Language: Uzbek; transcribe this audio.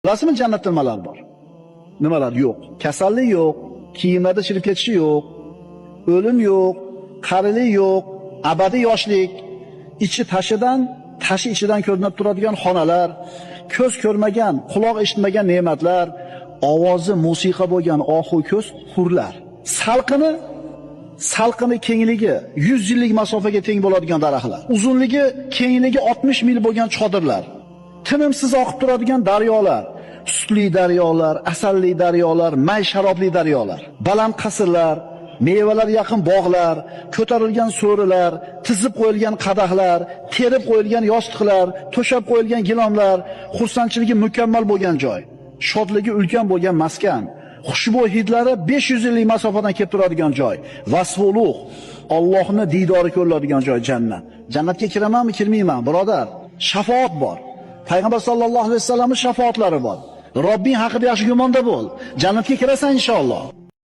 Bilasizmi jannatda nimalar bor? Nimalar yo'q? Kasallik yo'q, kiyimlarda chirib ketishi yo'q, o'lim yo'q, qarilik yo'q, abadiy yoshlik, ichi tashidan, tashi ichidan ko'rinib turadigan xonalar, ko'z ko'rmagan, quloq eshitmagan ne'matlar, ovozi musiqa bo'lgan ohu ko'z hurlar. Salqini kengligi 100 yillik masofaga teng bo'ladigan daraxtlar, uzunligi, kengligi 60 mil bo'lgan chodirlar, tinimsiz oqib turadigan daryolar, sutli daryolar, asalli daryolar, may sharobli daryolar, baland qasrlar, mevalar yaqin bog'lar, ko'tarilgan so'rilar, tizib qo'yilgan qadahlar, terib qo'yilgan yostiqlar, to'shab qo'yilgan gilomlar, xursandchiligi mukammal bo'lgan joy, shodligi ulkan bo'lgan maskan, xushbo'y hidlari 500 yillik masofadan kelib turadigan joy, vasfi ulug', Allohning diydori ko'riladigan joy jannat. Jannatga kiramanmi, kirmayman, birodar? Shafoat bor. Payg'ambar sallallohu alayhi vasallamning shafoatlari bor. Robbing haqida yaxshi gumonda bo'l. Jannatga kirasan inshaalloh.